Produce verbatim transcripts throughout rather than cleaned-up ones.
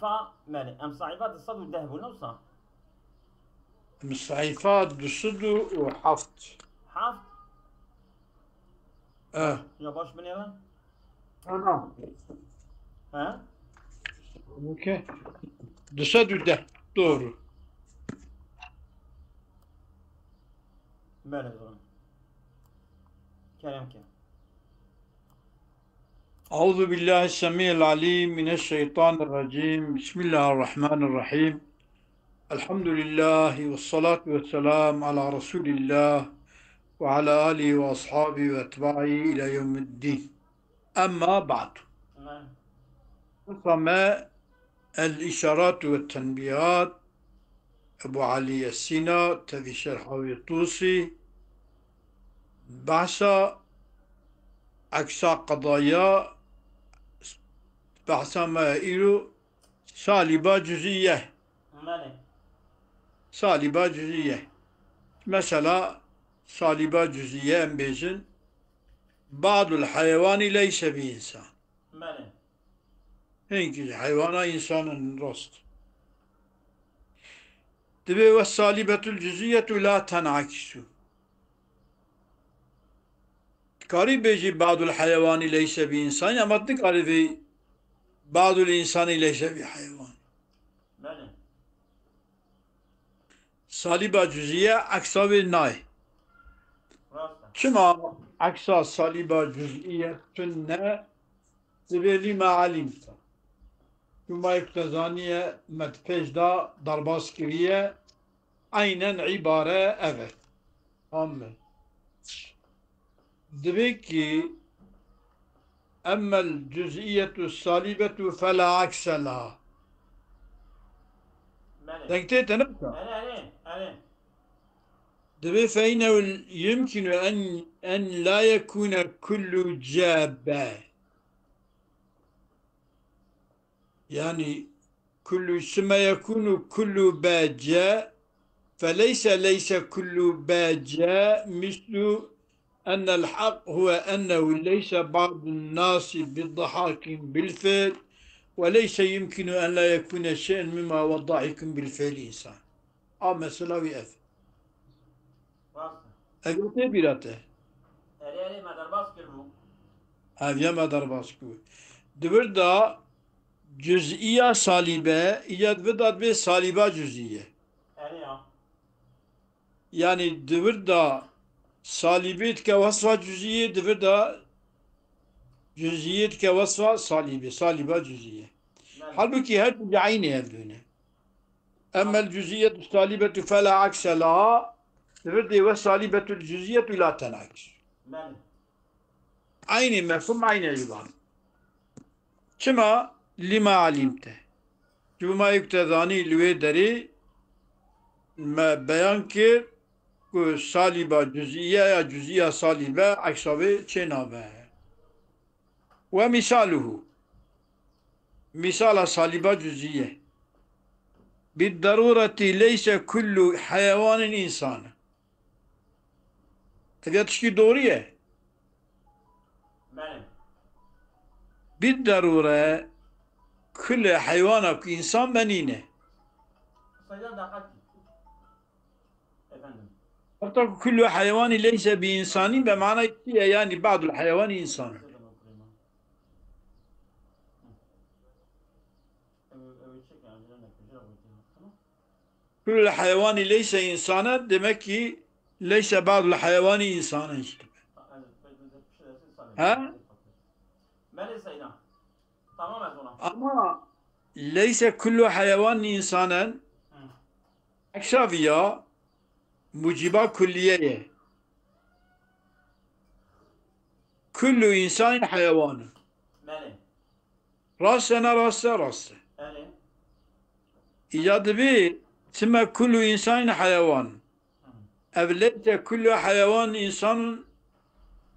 Fa, belê. Em sehîfa du sed û deh bûn, wisa? Em sehîfa du sed û heft. Heft? Eh. Ya baş binêre? Ana. He? Okey. Du sed û deh. Doğru. Belê, doğru. Kerem ke. أعوذ بالله السميع العليم من الشيطان الرجيم. بسم الله الرحمن الرحيم. الحمد لله والصلاة والسلام على رسول الله وعلى آله وأصحابه وأتباعه إلى يوم الدين. أما بعد. Belê. Qisa me El-Îşarat ve Tenbîhat, Ebu Elî Yesîna, tevî Şerhavî Tûsî, behsa eksa qedaya, behsa me îro, salîba cuzîye. Belê. Salîba cuzîye. Mesela, salîba cuzîye em bêjin, Badul heywanî leyse bi însan. Belê. Hinkî ji heywana însan in, rast. Divê we salîbetul cuzîyetu la tenakîsu. Dikarî bêjî badul heywanî leyse bi însanî, ama tu nikarî vê badul însanî leyse bi heywan. Belê. Salîba cuzîye eksa wê nayê. Rast e. Çima eksa salîba cuzîye tune? Divê lîma elîmte. Çima yek te zaniye me di pêş de derbas kiriye, eynen îbare ev e. Amin. Divê ki emmel cuz'iyetu salibetu fela akse laha. Belê. Deng tê te ne? Erê, erê, erê. Divê fe innehu yumkinu en, en la yekune kullu ce be. Yani kullu sümme yekunu kullu be ce, feleyse leyse kullu be ce mislu ennel hak huve ennehu leyse ba'dun nasi biddahakin bil fi'l ve leyse yumkinu en la yekune şey'un mimma huve dahikun bil fi'l insan. A mesela wî ev. Rast. Ev tê bîra te. Erê, erê, me derbas kir bû. Ev ya me derbas kir. Di vir de cuz'iya salîbe, îca di vir de dibê salîba cuz'iye. Erê ya. Yani di vir de salîbê dike wesfa cuz'iyê, di vir de cuz'iyê dike wesfa salîbê, salîba cuz'iye. Belê. Halbuki her du eynê ev dune. Emmel cuz'iyetu salibetu fela akse laha, di vir de we salibetul cuz'iyetu la tenakis. Belê. Eynî mefhum, eynî îban. Çima? Lima alimte. Çima yek te zanî li wê derê me beyan kir ku salîba cuz'iye ya cuz'iya salîbe eksa wê çê nabe. Ve misaluhu. Misala salîba cuz'iye. Bid darureti leyse kullu heyewanin insane. Ev ya tişkî doğru ye. Belê. Bid darure kullu heywana ku însan be nîne. Seyda daqet. Efendim. Hatta ku kullu heywanî leyse bi insanî be manayê çi ye? Yani badul heywanî insan. Kullu heywanî leyse insane, demek ki leyse badul heywanî insane işte. Ha? Belê Seyda. Tamam ez ona. Ama leyse kullu heywan insanen, Hı. eksa viya muciba kulliye ye. Kullu insanin heyewanun. Belê. Rast e, ne rast e? Rast e. Erê. Îca dibê çime kullu insanin heyewan. Ev leyse kullu heyewan insanun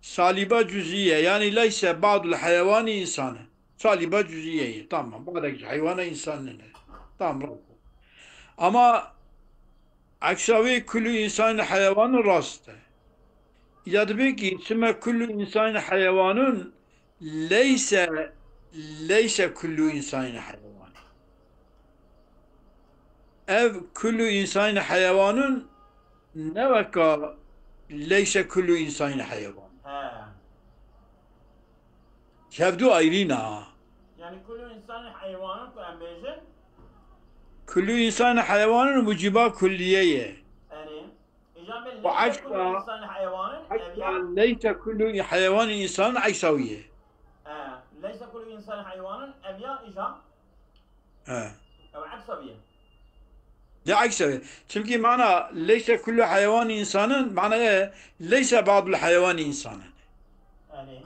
salîba cuz'iye. Yani leyse badul heyewani insane. Salîba cuz'iye ye. Tamam. Badek ji heywana insan nene. Tamam. Rast. Ama eksa wê kullu insanin heyewanun rast e. Îca dibê ki çime kullu insanin heyewanun leyse, leyse kullu insanin heyewanî. Ev kullu insanin heyewanun ne weka leyse kullu insanin heyewan. He. Hevdu ayrî ne ha. Yani kullu insanin heyewanun ku em bêjin? Kullu insanin heyewanun muciba kulliye ye. Erê. Îca me Û leyse kullu insanin heyewanun, ev ya. Leyse kullu heyewanun insanin eksa wî ye. He. Leyse kullu insanin heyewanun, ev ya îca. He. Ew eksa wî ye. Ya eksa wî. Çimkî mana leyse kullu heyewanun insanin, mana e, leyse ba'dul heyewanun insanin. Yani.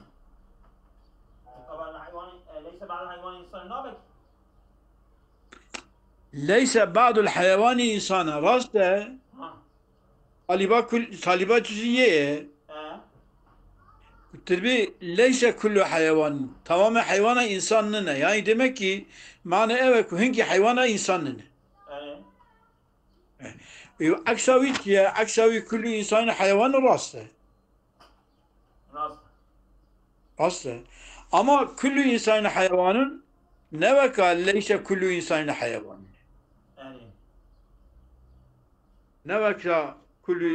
Leyse ba'dul heyewanun insanin nabe ki. Leyse ba'dul heyewanun insanin. Rast e. Ha. Taliba kul-, taliba cüzî ye. He. Tilbî leyse kullu heyewan. Tamamê heywana însan nine. Yani demek ki mane ev e ku hingî heywana însan nine. Erê. Ê, eksa wî çi ye? Eksa wî kullu insanin heyewan rast e. Rast. Rast e. Ama kullu insanin heyewanun ne weka leyse kullu insanin heyewanun. Erê. Ne weka kullu,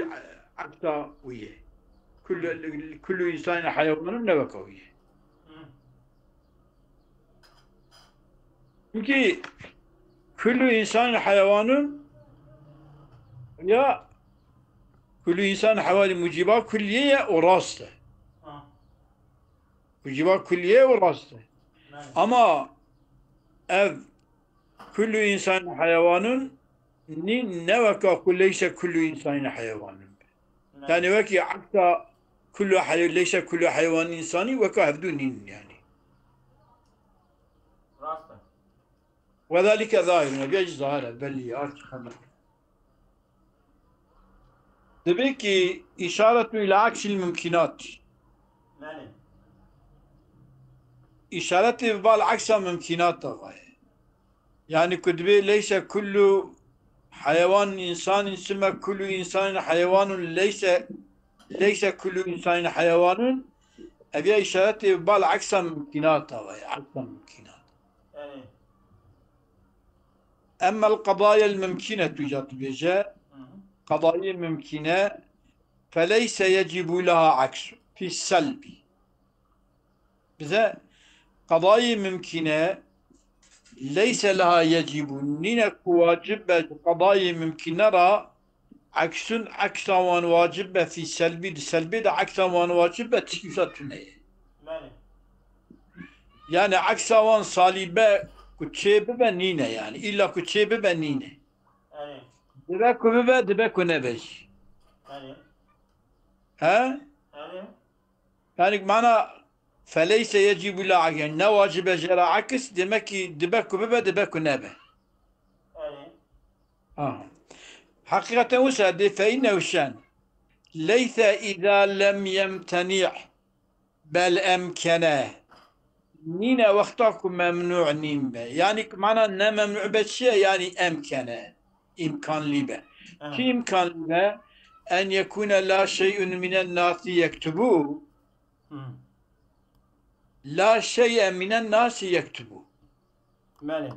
eksa wî ye. Kullu, kullu insanin heyewanun ne weka wî ye. Hı. Çünkü kullu insanin heyewanun ya kullu insanin heyewanun muciba kulliye ye, o rast e. Ha. Muciba kulliye o rast e. Evet. Ama ev kullu insanin heyewanun nî ne weka ku leyse kullu insanin heyewanun. Evet. Yani wekî eksa kullu heye-, leyse kullu heyewanun insanî weka hevdu nîn yani. Rast e. Ve zalike zahirun. Ev ya jî zahir e, belî ye, aç xeber. Dibe ki îşaretun ila aksil mumkinat. Belê. Îşaretê bi bal eksa mumkinat de vaye. Yani ku dibe leyse kullu heyewan insanin sime kullu insanin heyewanun leyse, leyse kullu insanin heyewanun, ev ya îşaretê bi bal eksa mumkinat de vaye. Eksa mumkinat. Belê. Emmel qedayel mumkinetu, ca dibêje, Hı hı. Qedayê mumkine, feleyse yecibu leha eksu, fî selbi. Bize qedayê mumkine, leyse leha yecibu, nîne ku wacib be ji qedayê mumkine ra, Eksun, eksa wan wacib be fî selbî, di selbê de eksa wan wacib be, tişkî wisa tune ye. Belê. Yani eksa wan salîbe ku çê bibe nîne yani. Îlla ku çê bibe nîne. Erê. Dibe ku bibe, dibe ku nebe jî. Erê. He? Erê. Yani mana feleyse yecîbu la, yani ne wacib e jê re aks, demek ki dibe ku bibe, dibe ku nebe. Erê. Ha. Heqîqeten wisa dê fe innehu şen. Leyse îza lem yemtenî bel emkene. Nîne wexta ku memnû nîn be. Yani mana ne memnû be çi ye? Yani emkene. Îmkanlî be. Ha. Çi îmkanlî be? En yekûne la şey'un minen nasi yektubu. Hı. La şey'e minen nasi yektubu. Belê.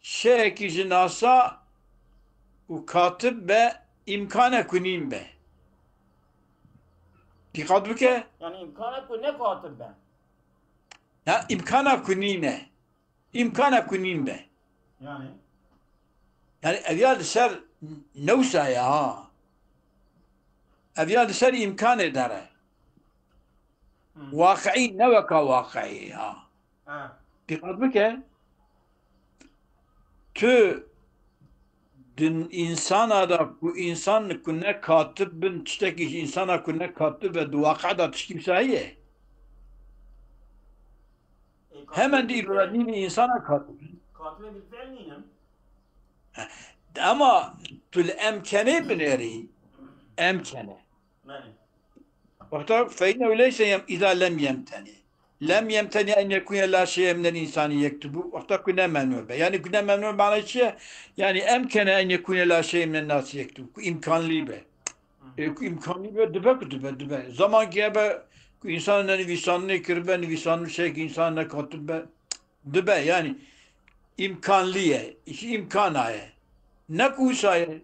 Şeyekî ji nasa û katib be, îmkane ku nîn be. Dîqat bike. Yani îmkane ku ne katib be. Ya îmkana ku nîne. Îmkana ku nîn be. Yani? Yani ev ya li ser newsa ye ha. Ev ya li ser îmkanê der e. Hı. Waqiî ne weka waqiî ha. Ha. Dîqat bike. Tu di însana da ku însan ku ne katib bin, tiştekî ji însana ku ne katib e, di waqe da tişkî wisa heye? E, Hemen katibê di îro de bilfiil, nînî însana katib. Katibê bilfiil nînin. Ama tu li emkenê binêrî, emkene. Belê. Wexta fe innehu leyse yem-, îza lem yemteni. Lem yemteni en yekûne la şey'e minel însani yektubu. Wexta ku ne memnû be. Yani ku ne memnû mana çi ye? Yani emkene en yekûne la şey'e minen nasi yektubu. Ku îmkanlî be. Hı. E, ku îmkanlî be, dibe ku dibe, dibe. Zamankî hebe ku însan ne nivîsandinê kiribe, nivîsandin şeykî însan ne katib be. Dibe, yani îmkanlî ye, îşî îmkana ye. Ne ku wisa ye.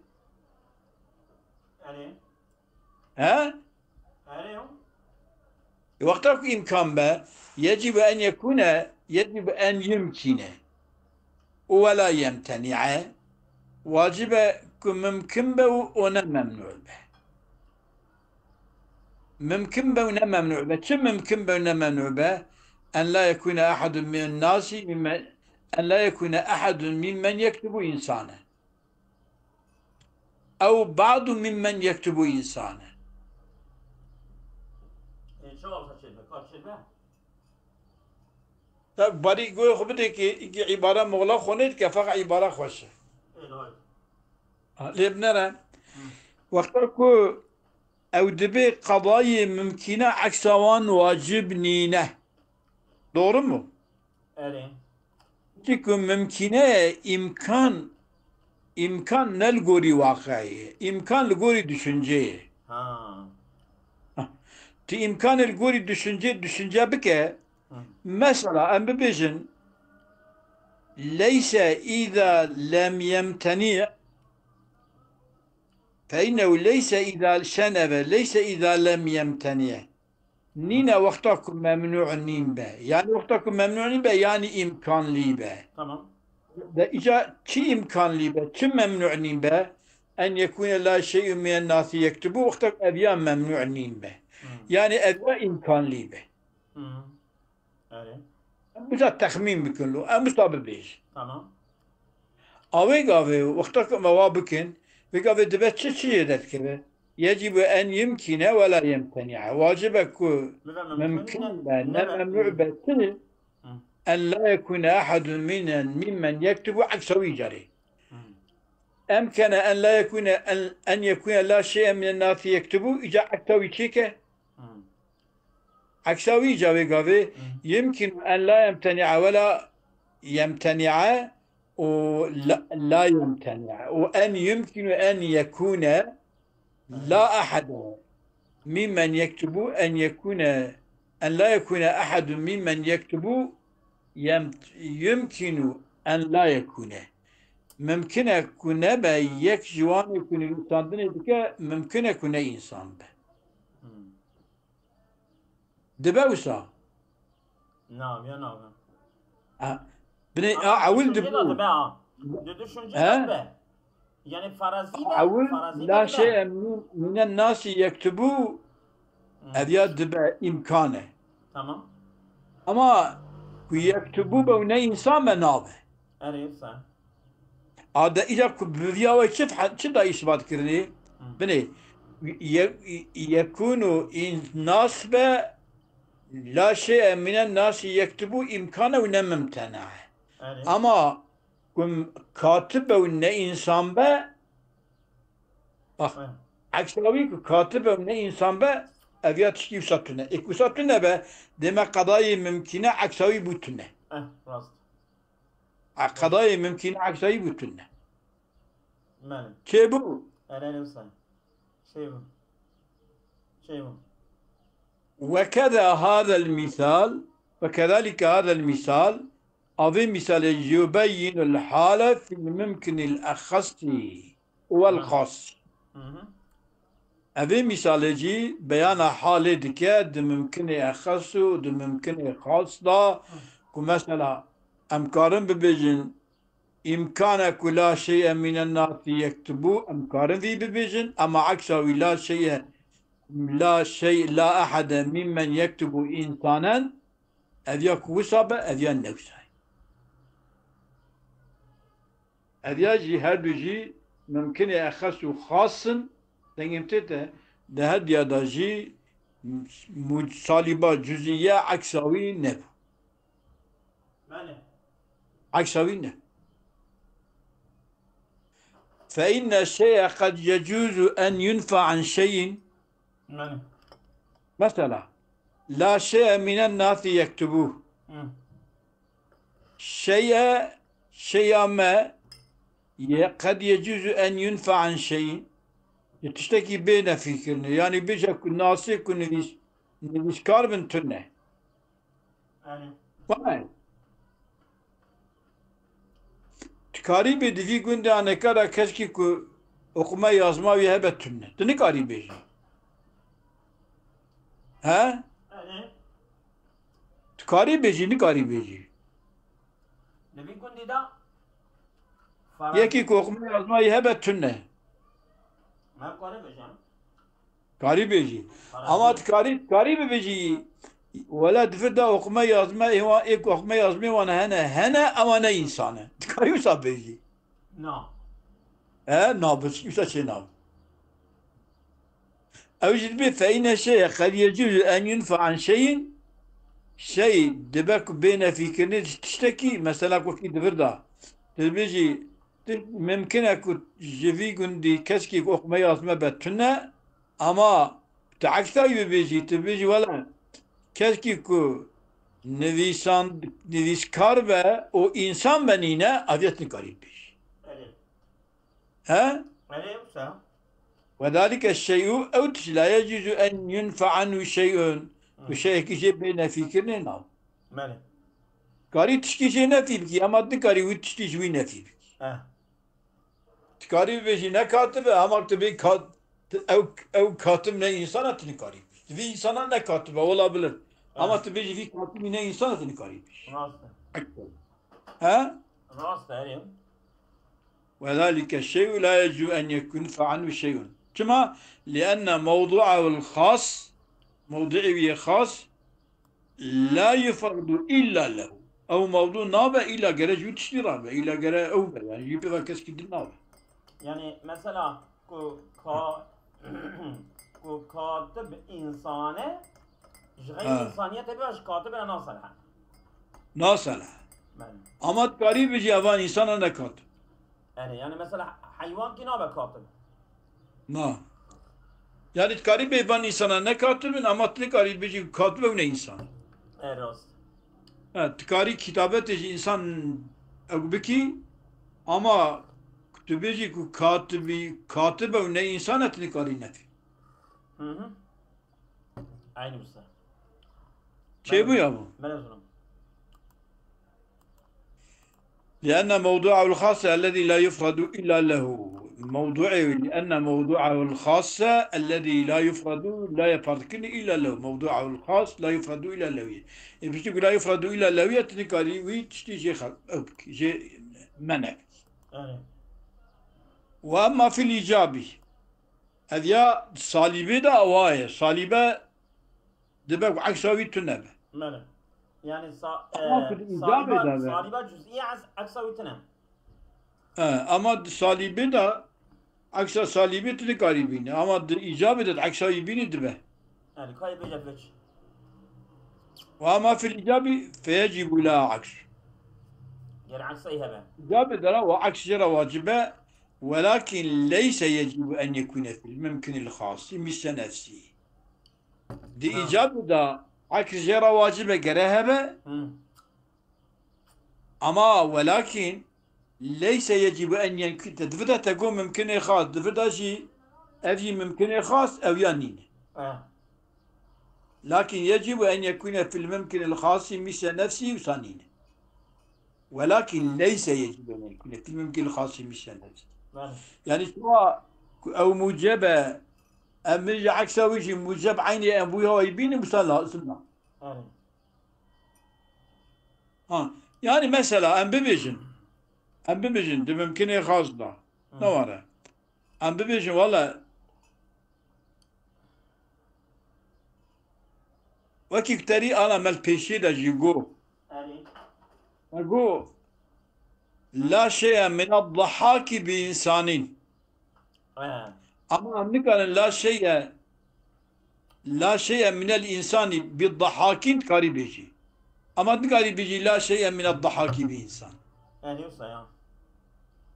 Erê. He? Erê yo. Wexta ku îmkan be, yecîbu en yekûne, yecîbu en yumkîne. Û wela yemtenî'e, wacib e ku mimkin be û, û ne memnû be. Mimkin be û ne memnû be. Çi mimkin be û ne memnû be? En la yekûne ehedun min nasi mimmen, en la yekûne ehedun mimmen yektubu insane. Ew ba'du mimmen yektubu insane. E, çawa xwe çêbe? Ka çêbe? Te barî goyê xwe bidê ki îkî îbara moxla xwe nêdike, feqet îbara xweş e. E, lay. Ha, lê binere, wexta ku ew dibê qedayê mimkîne eksa wan wacib nîne. Doğru mu? Erê. Çi ku mimkîne ye, îmkan, îmkan ne li gorî waqi'ê ye. Îmkan li gorî düşünceyê ye. Ha. Tu îmkanê li gorî düşüncê, düşünce bike. Hı. Mesela em bibêjin, leyse îza lem yemteni, fe innehu leyse îza şeneve, leyse îza lem yemteni. Nîne wexta ku memnû nîn be. Yani wexta ku memnû nîn be, yani îmkanlî be. Tamam. De îca çi îmkanlî be, çi memnû nîn be? En yekûne la şey'un minen nasi yektubu, wexta ku ev ya memnû nîn be. Hı. Yani ev ya îmkanlî be. Hı. Erê. Em wisa texmîn bikin lo, em wisa bibêjin. Tamam. A wê gavê, wexta ku me wa bikin, vê gavê dibe çi çi jê derdikeve? Yecîbu en yumkîne wela yemteni'e. Wacib e ku Bibe mimkin ne- be, ne nebe- memnû be, çi? Hı. En la yekûne ehedun minen mimmen yektubu eksa wî carê. Hı. Emkene en la yekûne en, en yekûne la şey'e minen nasi yektubu, îca eksa wî çêke. Hı. Eksa wî îca vê gavê, Hı. yumkinu en la yemteni'e wela yemteni'e û la, la yemteni'e. Û en yumkinu en yekûne la ehede mimmen yektubu en yekûne, en la yekûne ehedun mimmen yektubu yem-, yumkinu en la yekûne. Mimkin e ku nebe, yek ji wanê ku nivîsandinê dike, mimkin e ku ne însan be. Hı. Dibe wisa. Nabe, ya nabe. Ha, binê, Ama ha, ewil düşünce de dibû. dibe ha. Di düşünce He? de dibe. Yani farazi de, Ewil farazi la de dibe. Şey'e minen nasi yektubu, Hı. ev ya dibe, îmkan e. Tamam. Ama ku yektubu be û ne însan be, nabe. Erê sen. A de îca ku bi viya we çi fe-, çi da îsbat kirinê? Hı. Binê, ye-, yekûnu in-, nas be, la şey'e minen nasi yektubu îmkan e û ne mimtena e. Erê. Ama ku katib be û ne însan be, bak, Hı. eksa wî ku katib be û ne însan be, ev ya tiştî wisa tune. Ê ku wisa tune be, dê me qedayê mimkîne eksa wî bû tune. Eh, rast. A qedayê mimkîne eksa wî bû tune. Belê. Çêbû. Erê sen. Şey bu. Şey bu. وكذا هذا المثال، وكذلك هذا المثال، a vê mîsalê يبين الحال في الممكن الأخص والخاص. Hı hı. Ev ê mîsalê jî beyana halê dike di mimkinê exes û di mimkinê xas da, ku mesela em karin bibêjin, îmkan e ku la şey'e minen nasi yektubu, em karin vî bibêjin, ama eksa wî la şey'e, la şey, la ehede mimmen yektubu însanen, ev ya ku wisa be, ev ya ne wisa ye. Ev ya jî her du jî mimkinê exes û xas in, dengê min tê te, di her diya de jî mu-, salîba cuzî ye, eksa wî nebû. Belê. Eksa wî ne. فإن الشيء قد يجوز أن ينفى عن شيء. Belê. Mesela, la şey'e minen nasi yektubu. Hı. Şey'e, şey'a me, ye, qed yecuzu en yunfa an şey'in. Ye tiştekî bê nefî kirinê. Yani bêje ku nasê ku nivîs-, nivîskar bin tune. Yani. Vay. Dikarî bê di vî gundê aneka de keşkî ku oxume yazma wî hebe tune. Tu nikarî bêjî. He? Erê. Tu karî bêjî, nikarî bêjî. Li vî gundî de Yekî ku oxume yazma wî hebe tune. Me karî bêjim. Karî bêjî. Ama tu karî, karî bibêjî. Wela di vir de oxume yazme ê wan, ê ku oxume yazmê wan hene, hene, ewa ne însan e. Tu karî wisa bêjî. Na. E, na, bi wisa çê na. Ew jî dibê fe îne şey, qed yecûzu en yunfe an şeyin, şey dibe ku bê nefîkirinê ji tiştekî, mesela ku wekî di vir de. Tu dibêjî, tu mimkin e ku ji vî gundî keskî ku oxume yazme be tune, ama tu eksa wî bibêjî, tu bibêjî, wela, keskî ku nivîsan-, nivîskar be û însan be nîne, ev yê tu nikarî bibêjî. Erê. He? Erê, wisa. Wedalike şey'u, ew tişt la yecûzu en yunfe anhu şey'un. Hı. Ku şeyekî jê bê nefîkirinê nav. Belê. Karî tişkî jê nefî bikî, ama dikarî wî tiştî ji wî nefî bikî. Eh. Dikarî bibêjî ne katib e, ama tu bê kat-, tu, ew, ew katib ne însan e, tu nikarî bibêjî. Tu vî însana ne katib e, wela bilir. Ama Eh. tu bêjî vî katibî ne însan e, tu nikarî bibêjî. Rast e. He? Rast e, erê. وذلك الشيء لا يجوز أن يكون فعله شيء. Çima? لأن موضوعه الخاص, mewduê wî yê xas, لا يفرد إلا له. Ew mewdu nabe, îla gere ji wî tiştî rabe, îla gere ew be, yani ji wî pê ve keskî din nabe. Yani mesela ku ka-, ku katib însan e, ji xeyrî Ha. însaniyetê be, ji katibê re naselehe. Naselehe. Belê. Ama dikarî bijî evan însana ne katib. Erê, yani mesela heywan kî nabe katib. Na. Yani dikarî bê van însana ne katib in, ama tu nikarî bijî katib ew ne însan. E, rast. Ha, dikarî kitabetê ji însan ew bikî, ama tu bijî ku katibî, katib ew ne însan e, tu nikarî nekî. Hı hı. Aynı wisa. Çêbû ya bu? Belê, belê, zorim. لأن موضوعه الخاص الذي لا يفرد إلا له. Mewduê, لأن موضوعه الخاص الذي لا يفرد, la ye pardikirî, إلا له. موضوعه الخاص لا يفرد إلا له. E, piştî ku لا يفرد إلا له ye, tu nikarî wî tiştî jê xel-, ew bikî, jê men'e bikî. Evet. وأما في الإيجاب. Ev ya salîbê de awa ye. Salîbe dibe ku eksa wî tune be. Belê. Yani sa-, Ama e, ku di îcabê salîba, de be. Salîba cüz'iye ez-, eksa wî tune. E, ama di salîbê de eksa salîbê tu nikarî bînî. Ama di îcabê de eksa wî bînî dibe. Yani kayê bêje veç. وأما في الإيجاب فيجب له عكس. Ger eksa wî hebe. Îcabê de ra wa eks jê re wacib e. ولكن ليس يجب أن يكون في الممكن الخاص مثل نفسه. Di Ha. îcabê de eks jê re wacib e gere hebe. Hı. Ama welakin leyse yecibu en yenkû-, te di vir de te got mimkinê xas, di vir de jî ev jî mimkinê xas ew ya nîne. Eh. Lakin yecibu en yekûne fil mimkinil xasî misle nefsî, wisa nîne. Welakin leyse yecibu en yekûne fil mimkinil xasî misle nefsî. Belê. Yani şuwa ku ew muceb e, em bêje eksa wî jî muceb eynî em bûya wî bînin, wisa lazim na. Belê. Ha, yani mesela em bibêjin, em bibêjin di mimkinê xas de, Hı. ne were? Em bibêjin, wele wekî ku te rî ana me li pêşiyê de jî got. Erê. Me got, "La şey'e min ad-dahhaki bi insanîn." He. Ama em nikarin la şey'e, la şey'e minel insani bi dahhakin dikarî bêjî. Ama dikarî bêjî la şey'e mined dahhaki bi insan. Erê wisa ya.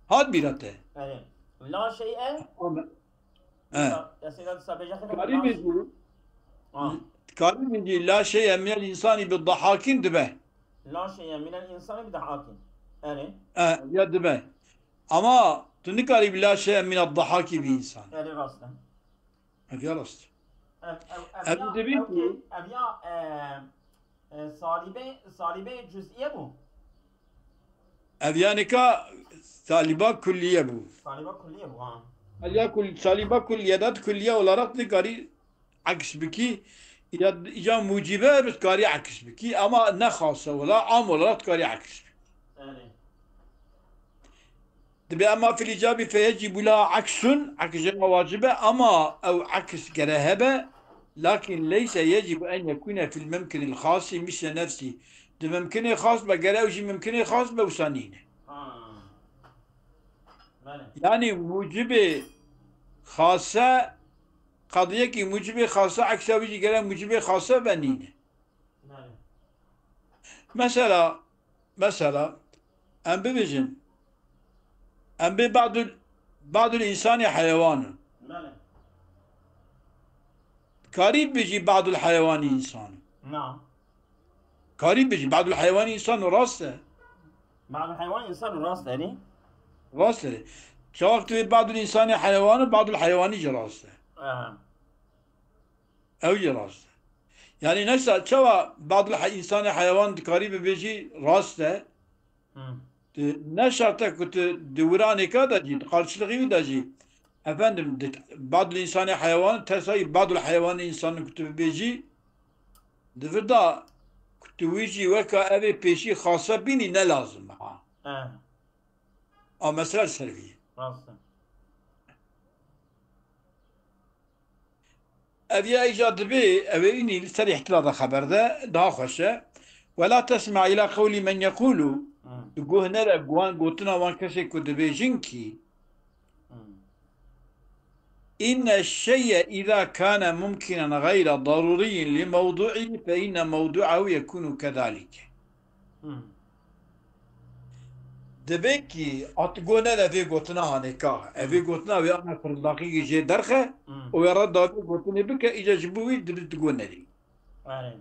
Hat bîra te. Erê. La şey'e. Ama, he. Ya, ya Seyda, disa bêje xêr. Dikarî bêjî. Ha. Dikarî bêjî la şey'e minel insani bi dahhakin dibe. La şey'e minel insani bi dahhakin. Erê. E, ya dibe. Ama tu nikarî bi la şey'e mined dahhaki bi insan. Erê rast e. Ev ya rast. Ev, ev, ev Ev ya, dibî ev ku ki, ev ya, e, e, salîbê, salîbê cüz'iye bû. Ev yanî ka saliba kulliye bû. Saliba kulliye bû ha. Saliba kul-, saliba kulliye de kulliye olarak dikarî aks bikî. Ya, ya mucibe dikarî aks bikî ama ne xase ola, am olarak dikarî aks bikî. Yani. Dibe ama fil îcabî feyecîbu la aksun, aks jê re wacib e, ama ew aks gere hebe, lakin leyse yecîbu en yekûne fil mimkinil xasî misle nefsî. Di mimkinê xas be, gere ew jî mimkinê xas be, wisa nîne. Ha. Belê. Yanî mucibê xase, qediyekî mucibê xase, eksa wî jî gere mucibê xase be nîne. Belê. Mesela, mesela, em bibêjin, em bê badul, badul însanê heyewan in. Belê. Karî bibêjî badul heyewanî însan in. Na. Karî bibêjî badul heyewanî însan in, rast e. Badul heyewan însan rast e, ne? Rast e. Çawa tu bê badul însanê heyewan in, badul heyewanî jî rast e. Aha. Ew jî rast e. Yanî neysa çawa badul he-, însanê heyewan dikarî bibêjî rast e. Hı. Di, ne şert e ku tu di wiranêka de jî, di qarşilixî wî de jî, efendim, di badul însanê heyewan, tersayî badul heyewanê însan ku tu bibêjî, di vir de ku tu wî jî weka evê pêşî xase bînî ne lazim e. Ha. Ha. A mesele li ser vî ye. Rast e. Ev ya îca dibê, ev ê înî li ser îhtilata xeber de daha xweş e. Wela tesma ila qewlî men yekulu. Hı. Tu guh nede wan gotina wan kesê ku dibêjin kî. Hı. Inne şey'e îza kane mumkinen gayre daruriyin li mewdu'i fe inne mewdu'ehu yekunu kezalike. Hı. Dibe kî at go nede vê gotina hanê ka. Ev vê gotina wê ana firindaqî jê derxe Hı. û wê redda vê gotinê bike, îca ji bo wî dibe tu go nedî. Erê.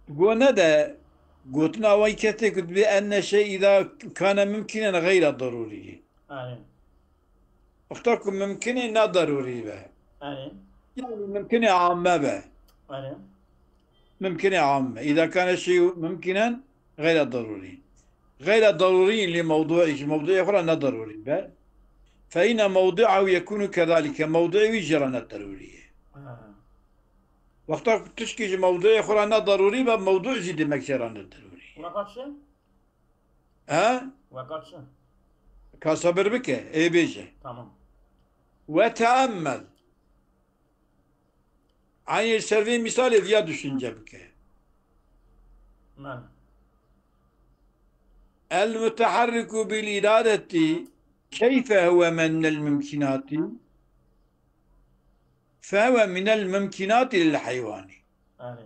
Go nede gotina wê kesê ku dibê enne şey îza kane mumkinen gayre darurî. Erê. Wexta ku mumkinê ne darurî be. Erê. Yani mumkinê amme be. Erê. Mumkinê amme. Îza kane şey mumkinen gayre darurî. Gayre darurî li mewdu'î, ji mewdu'ê xwe re ne darurî be. Fe inne mewdu'ehu yekunu kezalike. Mewdu'ê wî jê re ne darurî ye. Ha. Wexta ku tişkî ji mewdu'ê xwe re ne darurî be, mewdu' jî demek jê re ne darurî ye. Weka çi? He? Weka çi? Ka sebir bike, ê bêje. Tamam. Ve teemmel. Eynî ser vê mîsalê viya düşünce bike. Belê. El muteharriku bil iradeti keyfe huve minel mumkinati fehuve minel mumkinati lil heyvani. Erê.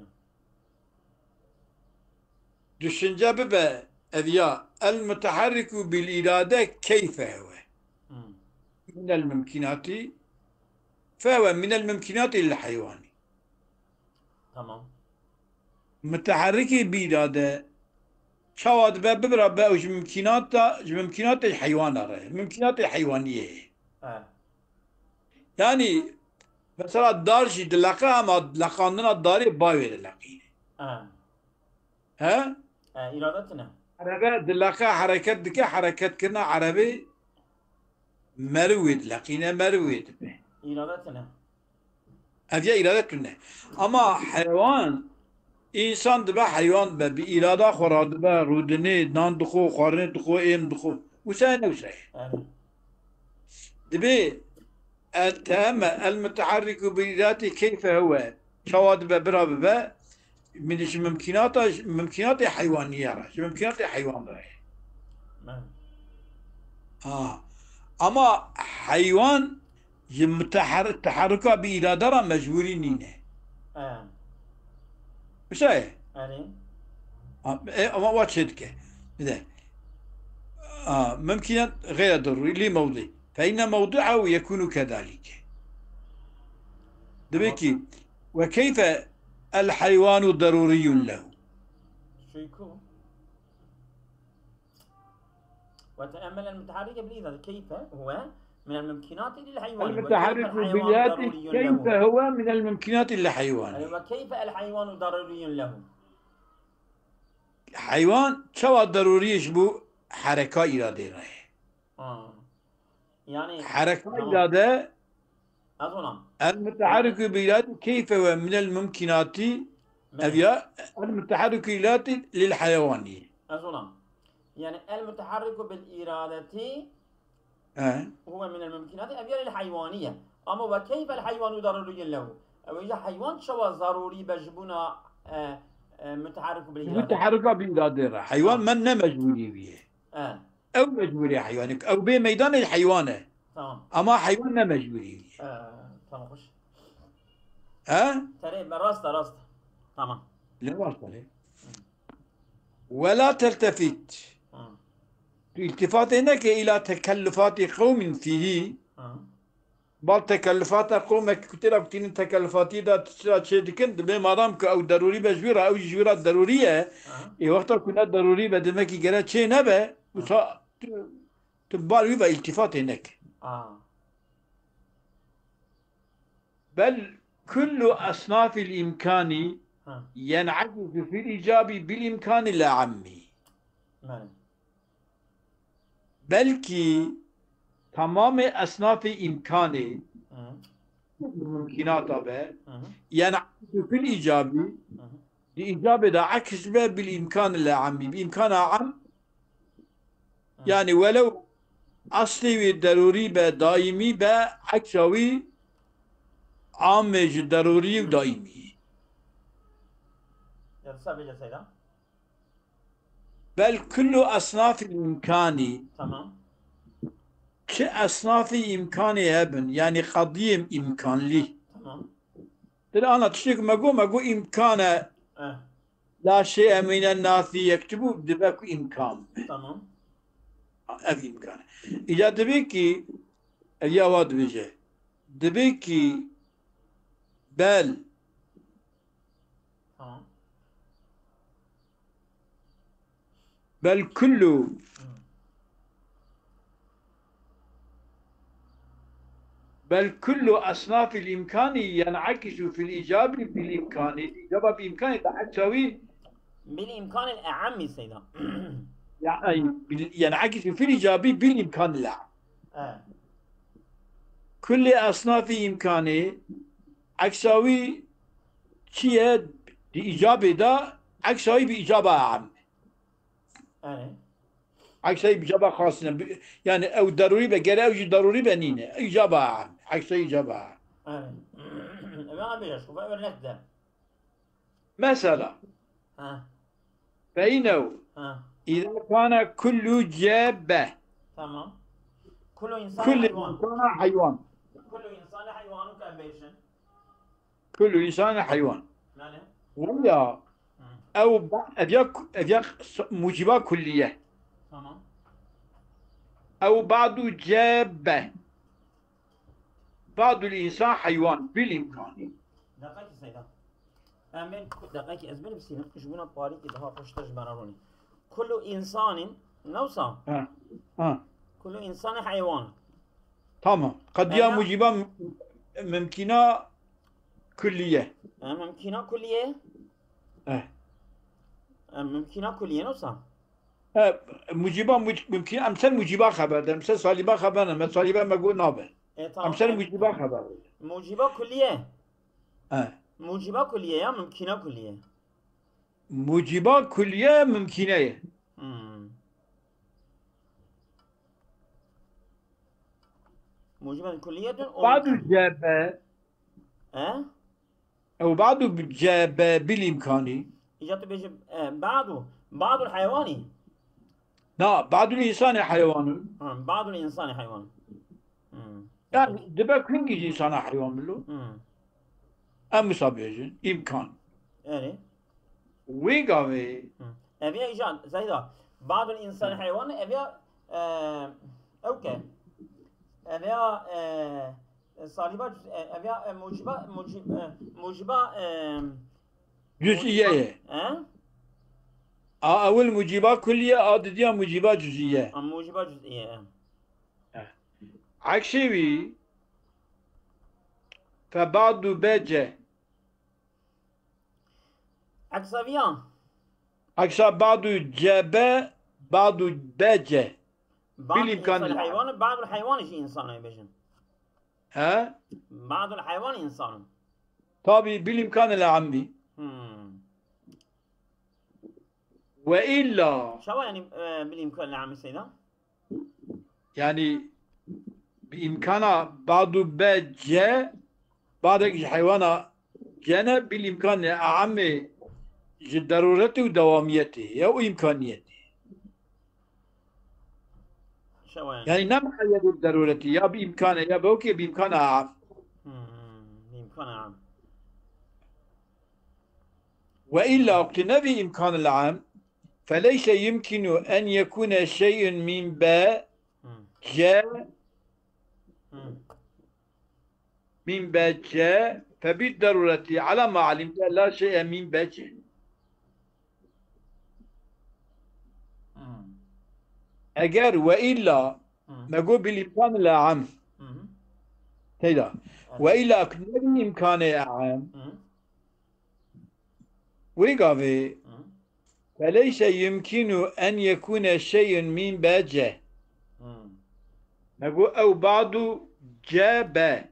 Düşünce bibe ev ya el muteharriku bil irade keyfe huve Hı. minel mumkinati fehuve minel mumkinati lil heyvani. Tamam. Muteharrikê bi irade çawa dibe bibira be ew ji mumkînata, ji mumkînatê heywana re, mumkînatê heywaniyê ye. Ha. Yanî mesela dar jî dileqe ama leqandina darê bayê wê dileqîne. Ha. He? Ha, îrade tune. Erebe dileqe, hereket dike, hereketkirina erebê meriv wê dileqîne, meriv wê dibe. Îrade tune. Ev ya îrade tune. Ama heywan, însan dibe heywan dibe, bi îrada xwe radibe, rûdinê, nan dixwe, xwarinê dixwe, êm dixwe. Wisa ye ne wisa ye. Erê. Dibê el teemme, el muteharriku bi iradeti keyfe huve. Çawa dibe bira bibe, min ji mumkînata, mumkînatê heywaniyê re, ji mumkînatê heywan re. Belê. Ha. Ama heywan ji muteher-, teherruka bi îrade re mecbûrî nîne. Ha. Wisa ye? Erê. Ha, e, ama wa çê dike. Bir de. Ha, mumkînen gayre darurî, li mewdi. Fe inne mewdu'ehu yekunu kezalike. Demek ki, ve keyfe el heyvanu daruriyun lehu. Şuku. وتأمل المتحرك بالإيجاد كيف هو من الممكنات للحيوان، وكيف المتحرك الحيوان بذاته ضروري كيف له. هو من الممكنات للحيوان. أي، وكيف الحيوان ضروري له. Heywan çawa darurî ji bo hereka îradê re ye. Ha. Yani Hereka tamam. Îrade Ez ona. El-mutehariku bi îrade keyfe ve minel mumkinati, ev ya el-mutehariku îrade lil heywanî. Ez ona. Yani el-mutehariku bil iradeti He. huve minel mumkinati, ev ya lil heywanî ye. Ama ve keyfe el heyvanu daruriyyen lehu. Ew îja heywan çawa zarûrî be ji bûna e, e, mutehariku bil Bi irade. teherruka bi îradê re. Heywan Ha. me ne mecbûrî wî ye. E, Ew mecbûrî heywanê. Ew bê meydanê heywan e. tamam. Ama heywan ne mecbûrî wî ye. E, tamam hoş. He? Terê me rast e, rast e. Tamam. Lê rast e. Ve la teltefit. Hı. Tu îltifatê neke îla tekellufatî qewmin fîhî. Hı. Bal tekellufata qewmek ku têra ku tînin tekellufatî de tiştira çê dikin, dibê madam ku ew derûrî be ji wî re, ew jî ji wî re derûrî ye. Hı. Ê wexta ku ne derûrî be, demek ki gere çê nebe, wisa tu, tu bal wî ve îltifatê neke. Aa. Bel kullu esnafil îmkanî Hı. yen'ekisu fil îcabî bil îmkanî le ammî. Belê. Belkî tamamê esnafê îmkanê Hı. mumkînata be, Hı hı. yen'ekisu fil îcabî, Hı hı. di îcabê de aks be bil îmkan le ammî, bi îmkana am, Hı. yani welew aslê wî derûrî be, daîmî be, eksa wî amê ji derûrî û daîmî. Ya disa bêje Seyda. Bel kullu esnafil îmkanî, Tamam. çi esnafî îmkanê hebin, yani qediyêm îmkanlî. Tamam. Dil ana tiştê ku me got, me got îmkan e, Eh, la şey emîne nasî yek çi bû, dibe ku îmkan be. Tamam. Ev îmkan e. Îca dibê ki, ev ya wa dibêje. Dibê ki bel, Tamam. bel kullu, Hı. bel kullu esnafil îmkanî yen'ekisu fil îcabî bil îmkanî. Îcaba bi îmkanî de eksa wî Bil îmkanil e'ammî Seyda. yani bil- yen'ekisu fil îcabî bil îmkanî le. Eh. Kulê esnafî îmkanê eksa wî çi ye? Di îcabê de eksa wî bi îcaba am. Erê. Eksa wî bi îcaba xas ne. Bi- Yani ew derûrî be, gere ew jî derûrî be nîne. Îcaba am. Eksa wî îcaba am. Erê. Ev an bêje, şufa örnek de. Mesela, Ha. feynew, Ha. îza kana kullu cebe. Tamam. Kullu insani Kullu heywan. insana heywan. Kullu insani heywanun ke bêjin. Kullu insana heywan. Yani. Wella, Hı. ew ba- ev ya ku- ev ya s- muciba kulliye. Tamam. Ew ba'du cebe. Ba'dul insan heywan. Bil imkani. Deqekî Seyda. Em bên deqekî ez binivîsînim. Ji bona parîkî daha xweştir ji me re ronî. Kullu insanin, ne wisa? Ha. Ha. Kullu insani heywan. Tamam. Qediya Ena- muciba mü- mümkina kulliye. E, mümkina kulliye. Eh. E, mümkina kulliye ne wisa? E, muciba muc- mümkün, em ser muciba xeber de, em ser saliba xeber ne, me saliba me got nabe. E, tamam. Em ser E, muciba xeber de. Muciba kulliye. E. Muciba kulliye ya mümkina kulliye. Muciba kulliye mümkine ye. Hmm. Muciben kulliyetun o Ba'du cebe, He? ew ba'du cebe bil imkani. Îca tu bêjî e, ba'du. Ba'dul heywanî. Na, ba'dul insani heywanun. Ha, ba'dul insani heywan. Hmm. Yani dibe ku hingî jî insana heywan bilo. Hmm. Em wisa bêjin, imkan. Erê. Wê gavê Hmm. Ev ya îca Zeyda. Ba'dul insani heywan ev ya e, ewke. Ev ya e, saliba cüz- e, ev ya e, muciba mucib, e, muciba e, cüz'iye ye. He? A ewil muciba kulliye, a didiya muciba cüz'iye. Ha, muciba cüz'iye. Eksê wî fe ba'du bece. Eksaviya. Eksa ba'du cebe badu be ce. Bil imkan heywan, badul heywan jî insan ê bêjin. He? Badul heywan insan. Tabi bil imkan el ammi. Hmm. Ve illa. Çawa yani e, bil imkan el ammi seyda? Yani bi imkana badu be ce, badek ji heywana cene bil imkanê eamê ji derûretê û dewamiyetê ya û imkaniyetê. Şewa yani. Yani ne muqeyyedê bi derûretî ya bi imkanê ya bi wekê bi imkana eam. Hmm, bi imkana eam. Ve illa wekti nebî imkan el am, feleyse yumkinu en yekune şey'un min be ce min be ce febid derureti ala ma alimte la şey'e min be ce. Eger ve illa me got bil imkan el am. Teyda. Ve illa nebî imkanê am. Wê gavê feleyse yumkinu en yekune şey'un min be ce. Me got ew badu ce be.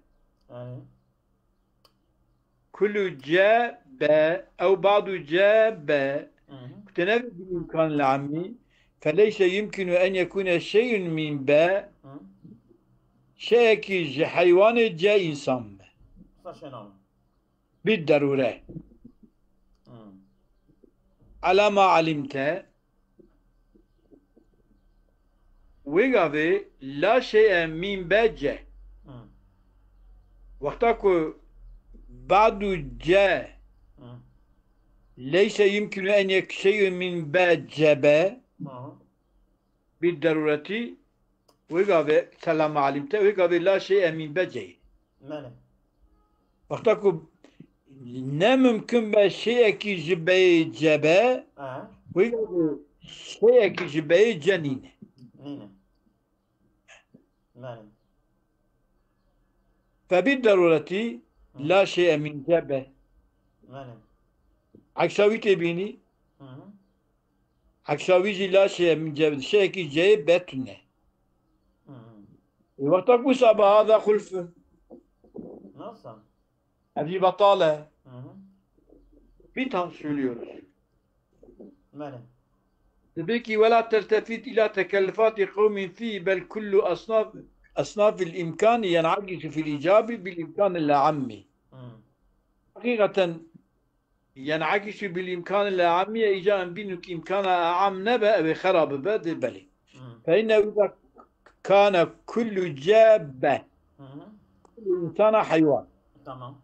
Kulu ce be, ew badu ce be. Kutene bi imkan el ammi. Feleyse yumkinu en yekune şey'un min be. Şeyekî ji heywanê ce insan be. Bid derûre. Ala ma alimte. Wê gavê la şey'e min be ce. Wexta ku badu ce leyse yumkinu en yek şey'un min be ce be. Bid derûretî wê gavê selama alimte wê gavê la şey'e min be ceyî. Mele. Wexta ku ne mumkin be şeyekî ji beyê ce be, wê gavê şeyekî ji beyê ce nîne. Nîne. Mele. Febid derûretî la şey'e min ce be. Mele. Eksa wî tê bînî. Hı hı. Eksa wî jî la şey min ce, şeyekî ceyê betune. Hı hı. E, wexta ku wisa be hada xulfun. Nasıl? Ev jî betal e. Hı hı. Bir tane söylüyoruz. Mele. Dibê ki wela tertefit ila tekellifati qewmin fî bel kullu asnaf, asnafil imkani yen'akisu fil icabi bil imkani la ammi. Hı. Hakikaten Yen'akisu bil imkan el ammiye, îca em bînin ku imkana am nebe, ew ê xera bibe, dê belê. Fe inne îza kane kullu ce be. Kullu insana heywan. Tamam.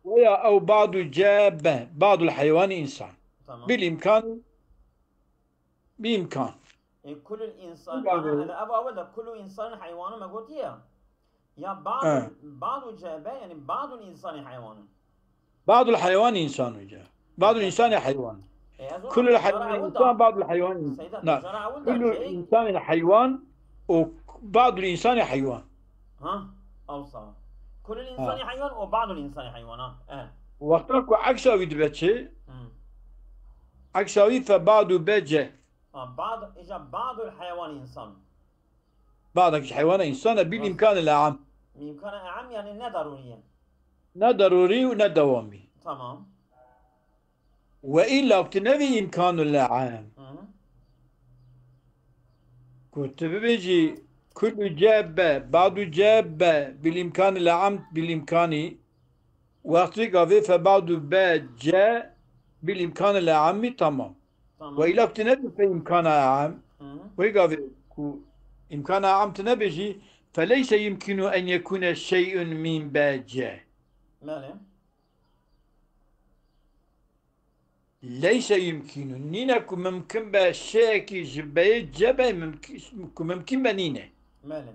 Veya ew badu ce be, badul heywan insan. Tamam. Bil imkan, bi imkan. E, kulul insan, yani, ev awel de kullu insanın heywanı me gotiye. Ya ba'du, ba'du cebe, yani ba'dul insani heywanun. Ba'dul heywan insan hoca. Ba'dul insani heywan. Kulul heywan insan, ba'dul heywan insan. Kulul insani heywan û ba'dul insani heywan. Ha, awsa. Kulul insani heywan û ba'dul insani heywan, ha. E. Wexta ku eksa wî dibe çi? Eksa wî fe ba'du be ce. Ha, ba'd, îca ba'dul heywan insan. Badek ji heywana însan e, bil îmkan el am. Îmkan el am yani ne darûrî ye. Ne darûrî û ne dewamî. Tamam. Ve îlla ku tu nevî îmkan el am. Hı hı. Ku tu bibêjî kullu ce be, badu ce be, bil îmkan el am, bil îmkanî. Wextê gavê fe badu be ce bil îmkan el amî tamam. Tamam. Ve îla ku tu nebî fe îmkana am, Hı hı. wê gavê ku îmkana am tu nebêjî, feleyse yumkinu en yekune şey'un min be ce. Belê. Leyse yumkinu. Nîne ku mimkin be şeyekî ji beyê ce be, mimk-, ku mimkin be nîne. Belê.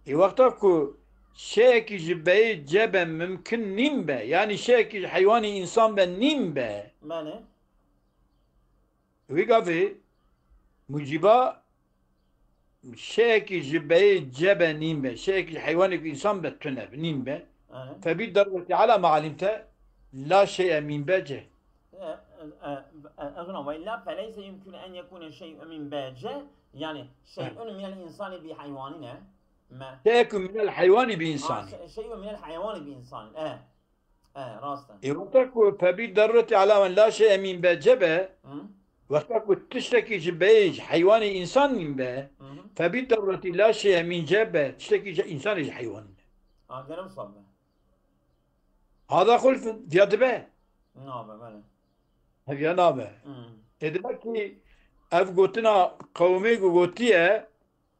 Ê wexta ku şeyekî ji beyê ce be mimkin nîn be, yanî şeyekî ji heywanê însan be nîn be. Belê. Wî gavê mucîba şeyekî ji beyê ce be nîn be, şeyekî ji heywanê ku însan be tune be, nîn be. Belê. Febî derwetî ala ma alimte la şey'e min be ce. E, E, e, ez ona, "Ve illa feleyse yumkinu en yekune şey'un min B C", yani, "Şey'un minel insani bi heywanine." Me. Şey'un minel heyvani bi Ha, insani. şey- "Şey'un minel heyvani bi insani." E. E, rast e. E, wexta ku febî darureti alamen la şey'e min B C be, Hı? wexta ku tiştekî ji beyê ji heywanê însan min be, Hı hı. febî darureti la şey'e min C be, tiştekî ji însanê ji heywan be. Ha, gere wisa be. Hada xulf diya dibe. Nabe, belê. Heviya nabe. Hı. E, demek ki ev gotina qewmê ku gotiye,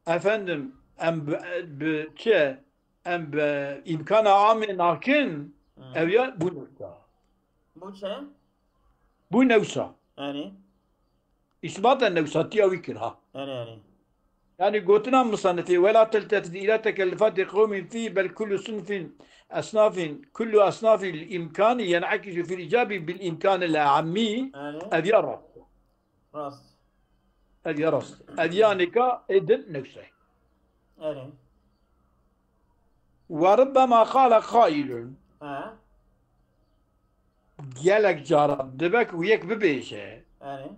efendim, em bi, bi çi? Em bi îmkana amê nakin, Hı. ev ya bû newsa. Bu çi? Bû newsa. Erê. Îsbata newsatiya wî kir ha. Erê, erê. Yani gotina musanifê, "Ve la teltefit ila tekellufatê qewmin fî, bel kullu sinfin, esnafin, kullu esnafil îmkani yen'ekisu fil îcabi bil îmkanil ammî." Erê. Ev ya rast. Rast. Ev ya rast. Ev ya nêka ê din newsay. Erê. Ve rubbema qale qailun. He. Gelek cara dibe ku yek bibêje, Erê.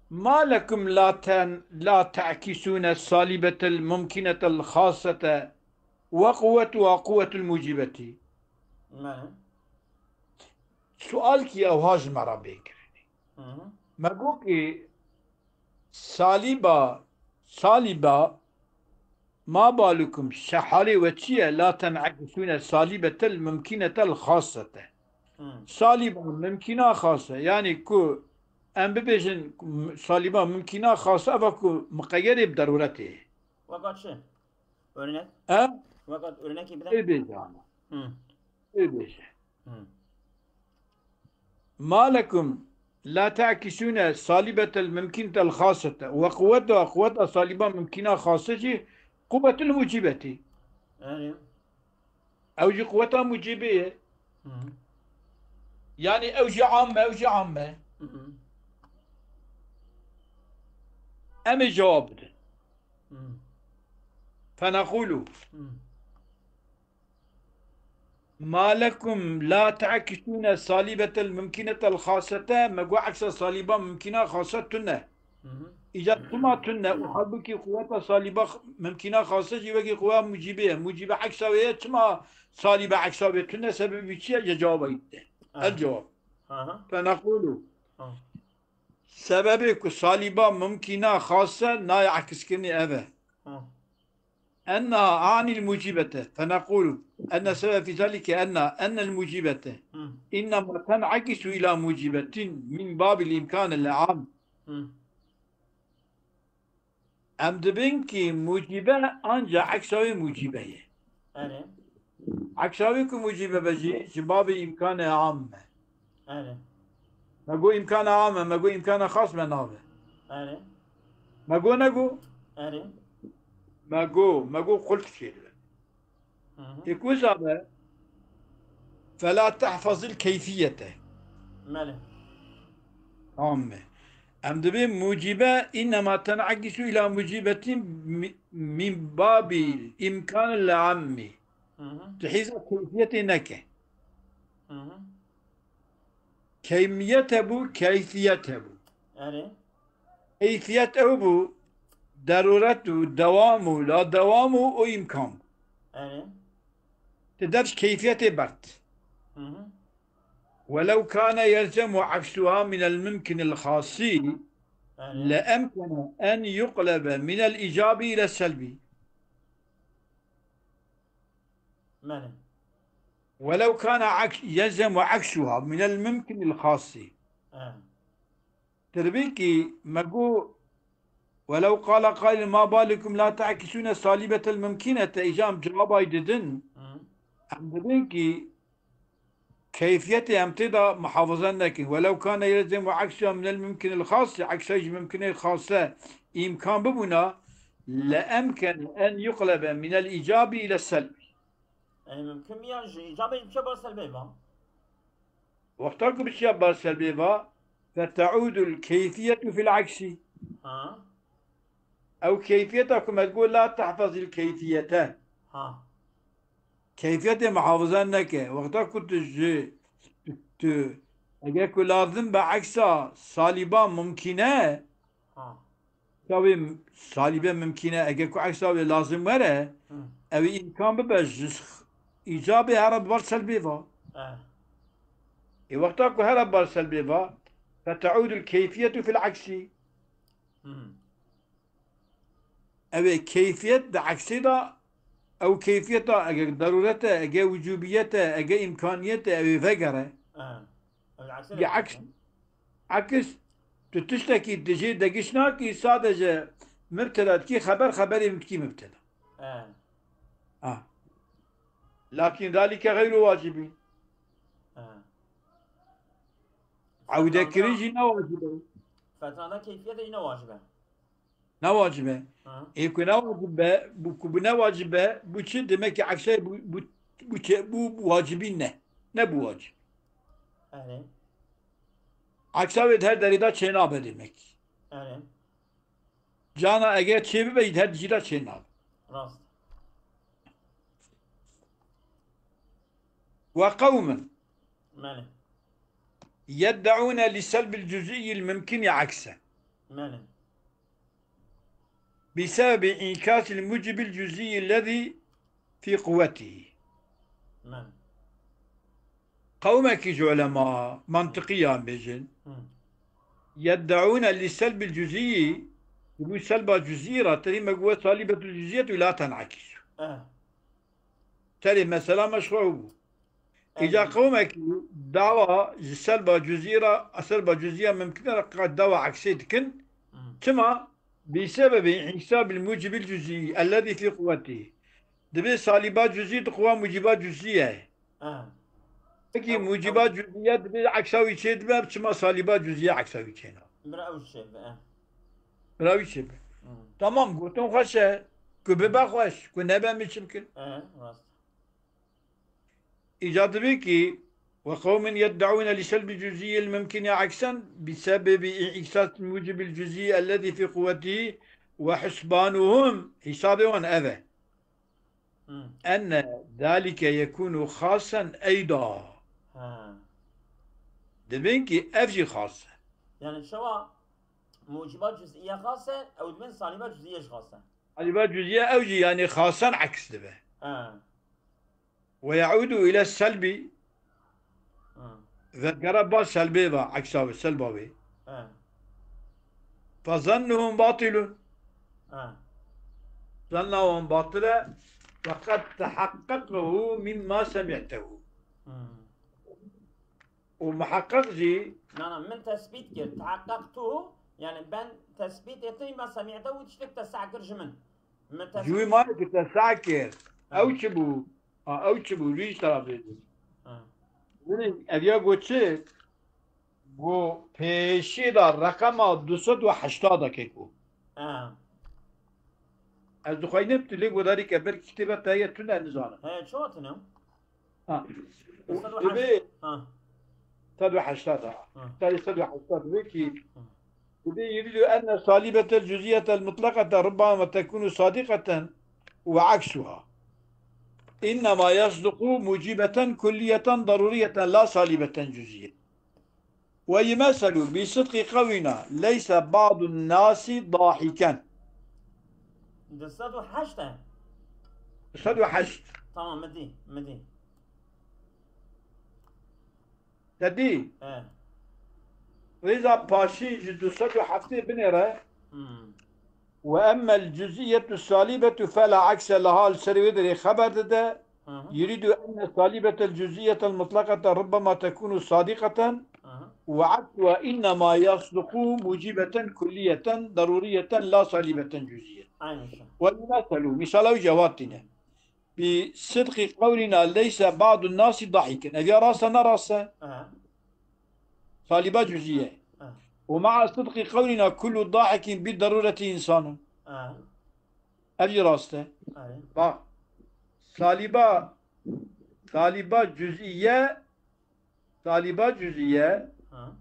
"Ma lekum la ten, la te'kisune salibetel mumkinetel xasete ve quwetuha quwetul mucibeti." Belê. Sual ki ewha ji me re bê kirinê. Hı hı. Me got ki salîba, salîba, "Ma balukum, şehalê we çi ye? La ten'ekisune salibetel mumkinetel xasete." Hı. Salîba mumkina xase, yani ku em bibêjin, m-, salîba mumkina xase, eva ku miqeyedê bi deruretê. Weka çi? Örnek. E? Weka örnekî bide. Ê bêje ana. Hı. Ê bêje. Hı. "Ma lekum la te'kisune salibetel mumkinetel xasete ve quweta, quweta saliba mumkina xase jî quwetul mucibeti." Erê. Ew jî quweta mucibê ye. Hı hı. Yani ew jî am e, ew jî am e. Hı hı. Em ê cewab bidin. Hı hı. Fenequlu. Hı. "Ma lekum la te'kisune salibetel mumkinetel xasete", me got eksa saliba mumkina xase tune. Hı hı. Îca çima tune û halbukî quweta saliba x-, mumkina xase jî wekî quwa mucîbê ye. Mucîbe eksa wê ye, çima saliba eksa wê tune, sebebî çi ye? Ji cewaba yî dide. Evet. El cewab. Aha. Fenequlu. Ha. Sebebê ku saliba mumkina xase nayê ekskirinê ev e. Ha. Enna anil mucibete. Fenequlu. Enne sebebe fî zalike enna. Ennel mucibete. Hı. İnnema ten'akisu ila mucibetin min babil imkanil am. Hı. Em dibin ki mucibe anca eksa wê mucibe ye. Erê. Eksa wê ku mucibe be jî, ji babê îmkanê am me. Erê. Me got îmkana am e, me got îmkana xas me nabe. Erê. Me got nego? Erê. Me got, me got qulf çêdibe. Hı hı. Ê ku zabe, fela tehfazil keyfiyete. Belê. Tamam mı? Em dibê mucibe, innema ten'akisu ila mucibetin mi-, min babil imkanil ammi. Hı hı. Tu hîza keyfiyetê neke. Hı hı. Kemiyet hebû, keyfiyet hebû. Erê. Keyfiyet ew bû, deruret û dewam û la dewam û o îmkan bû. Erê. Ti dev ji keyfiyetê bert. Hı hı. Welew kane yelzemu eksuha minel mumkinil xasî, Erê. le emkene en yuqlebe minel îcabî ile selbî. Belê. Welew kane aks-, yelzemu eksuha minel mumkinil xasî. Erê. Terbîkî me got, welew qala qailun ma balikum la ta'kisune salibetel mumkinete, îca em cewabay didin. Hı. Em dibin ki keyfiyetê em tê de muhafaza nekin. Welew kane yelzemu eksuha minel mumkinil xasî, eksa ji mumkinê xase îmkan bibûna, le emken en yuqlebe minel îcabî ile selbî. Erê, mümkün mü ya? Ji icabê biçe bar selbê va. Wexta ku biçiya bar selbê va, fete'udul keyfiyetu fil aksî. Ha. Ew keyfiyeta ku me digot la tehfazil keyfiyete. Ha. Keyfiyetê muhafaza neke. Wexta ku tu ji, tu, tu Eger ku lazim be eksa salîba mumkîn e, Ha. Tawê salîbe mimkîn e, eger ku eksa wê lazim were, Hı. ew ê îmkan bibe ji îcabê here bi bar selbê va. Eh. Ê wexta ku here bi bar selbê va, feteûdul keyfiyetu fil aksi. Hı. Ew ê keyfiyet di eksê de, ew keyfiyeta eger derûret e, eger wicûbiyet e, eger îmkaniyet e, ew ê vegere. Eh. Ew ê eksê Ya de aks, aks, tu tiştekî dijî degiş nakî, sadece mibtela dikî xeber, xeberê min dikî mibtela. Eh. Ah. Lakin zalike gayru wacibî. Eh. Ewdekirin jî ne wacib e. Fetranda keyfiyet jî ne wacib e. Ne wacib e. Ha. Ê ku ne wacib e, bu ku bu ne wacib e, bu çi? Demek ki ekse bu, bu, bu, çi, bu, bu wacibî ne. Ne bu wacib. Erê. Eksa wê di her derê de çênabe demek. Erê. Cana eger çê bibe, di her cî de çênabe. Rast. Ve qewmin Belê. yeddeûne li selbil cüz'iyil mümkün ya ekse. Belê. Bi sebebi inkasil mucibil cüz'iyil lezî fi kuvvetihi. Belê. Qewmekî ji ulema mantiqiyan bêjin. Hı. Yeddeûne li selbil cüz'iyî, bu selba cüz'î ra terî me guwe salibetul cüz'iyet û la ten'akisu. Eh. Terê mesela meşru bû. Îca Evet. qewmekî dawa ji selba cüz'î ra, selba cüz'îya mimkine ra qat dawa eksê dikin. Hı. Çima? Bi sebebi inkisabil mucibil cüz'î ellezî fî kuvvetî. Dibê saliba cüz'î di quwa muciba cüz'î ye. Ha. Peki Ew- muciba cüz'îye dibê eksa wî çê dibe, çima saliba cüz'îye eksa wî çêna? Bira ew çê be. Eh. Bira wî çê be. Hı. Tamam, gotin xweş e. Ku bibe xweş, ku nebe min çi bikin? Eh, rast. Îca dibê ki, ve qewmin yeddeûne li selbi cüz'îyil mimkini eksen bi sebebi îksas mucibil cüz'î ellezî fî kuvvetî ve husbanuhum, hesabê wan ev e. Hı. Enne zalike yekunu xasen eyda. Ha. Dibên ki ev jî xas e. Yani şewa muciba cüz'iye xas e, ew dibên saliba cüz'iye jî xas e. Saliba cüz'iye ew jî yani xasen eks dibe. Ha. Ve yaudu ile selbi, Ha. ve gere ba selbê ve, eksa ve selba wê. Ha. Fe zannuhum batilun. Ha. Zanna wan batil e. Feqad tehaqqaqehu mimma semi'tehu. Hı. Û muheqeq jî Na, na, min tespît kir. Tehaqqaqtu, yani ben tespît ettim, ma semi'te û tiştek te sah kir ji min. Min ji wî tespît mayê ki te sah kir. Ha. Ew çi bû? Ha, ew çi bû? Rî tarafê dî. Ha. Binê ev ya got çi? Got pêşî de reqema du sed û heştad de keko. Ha. Ez dixweynim tu lê godarî ke ber kitêbe te ye tune nizanim. He, çawa tune? Ha. Du sed û heşt. Dibê Ha. sed û heştad ha. Hı. Tarî sed û heştad dibê ki Hı. dibê yuridu enne salibetel cüz'iyetel mutlaqete rubbama tekunu sadiqeten ve aksuha. İnnema yasduqu mucibeten kulliyeten daruriyeten la salibeten cüz'iye. Ve yumeselu bi sidqi qewlina leyse ba'dun nasi dahiken. Du sed û heşt e. Sed û heşt. Tamam, mi dî, mi dî. Te dî? He. Rêza paşî ji du sed û heftê binêre. Hmm. Ve emmel cüz'iyetu salibetu fela akse leha, li ser wê derê xeber dide. Hı hı. Yuridu enne salibetel cüz'iyetel mutlaqete rubbema tekunu sadiqeten Hı hı. ve aksuha innema yasduqu mucibeten kulliyeten daruriyeten la salibeten cüz'iye. Aynı şey. Ve yumeselu, misala wî cevab tîne. Bi sidqi qewlina leyse ba'dun nasi dahiken. Ev ya rast e, ne rast e? He. Saliba cüz'iye. He. Ve ma'a sidqi qewlina kullu dahikin bi darureti insanun. He. Ev jî rast e. He. Bak. Saliba, saliba cüz'iye, saliba cüz'iye Ha.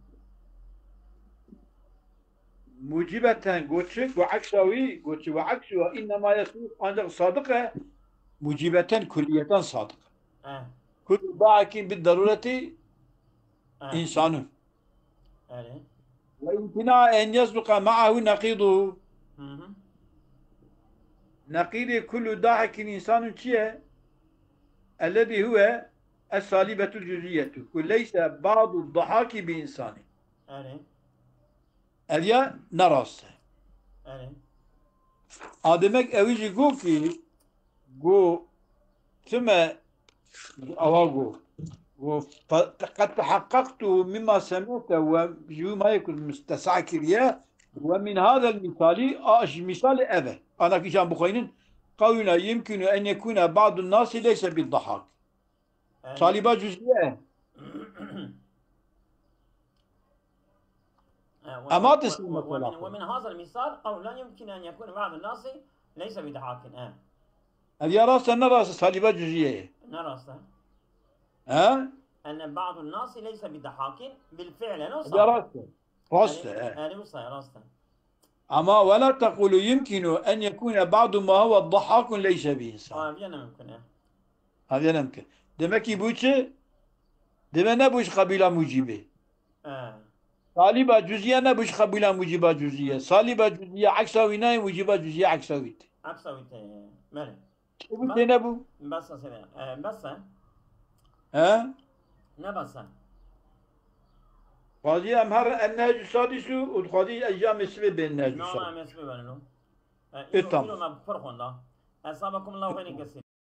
mucibeten goçi, got eksa wî, goçi ve aksu ve innema yasduq, ancak sadık e, mucibeten kulliyeten sadık. He. Kullu dahikin bi darureti He. insanun. Erê. وامتناع أن يصدق معه نقيضه. Hı hı. نقيض كل ضاحك إنسان çi ye? الذي هو السالبة الجزئية. Ku ليس بعض الضحاك بإنسان. Erê. Ev ya ne rast e. Erê. A demek ew jî got ki, got, tüme, awa got. Got, "Fe-, qed tehaqqaqtu mimma semete ve ji wî mayê ku min tesah kiriye ve min hadel misali, a ji misalê ev e." Ana kîjan bixweynin, "Qewla yumkinu en yekuna ba'dun nasi leyse bid-dahak." Erê. Saliba cüz'iye. Ee, ve- Ama ve- teslim ve- ve min- olmak. Ve min hazal misal, qewla yumkin en yekun ba'dun nasi leyse bidahakin. Ee. Ev ya rast e, ne rast e, saliba cüz'iye ye. Ne rast e? He? Enne ba'dun nasi leyse bidahakin bil fi'le, ne Ev wisa? ya rast e. Rast e, he. Erê wisa, rast e. Ama ve la tekulu yumkinu en yekune ba'du ma huve dahakun leyse bi insan. Ha, ev ya ne mümkün e. Hadiye ne mümkün. Demek ki bu çi? Deme ne bu iş kabila mucibi. Ee. Saliba cüz'iye ne bu iş kabila muciba cüz'iye. Saliba cüz'iye eksa wî nayê, muciba cüz'iye eksa wî tê. Eksa wî tê. Belê. Çi bu tê ne bu? Bes e sene. Ee, bes e. He? Ne bes e? Xwazî em her en nehcü sadisu û xwazî ez jî em ê sibê bên nehcü No, no, sadis. em ê sibê berin o. Ee, E, îro, tamam. îro me bi xwe xwenda. Esabakum Allah xeyrîn kesîr.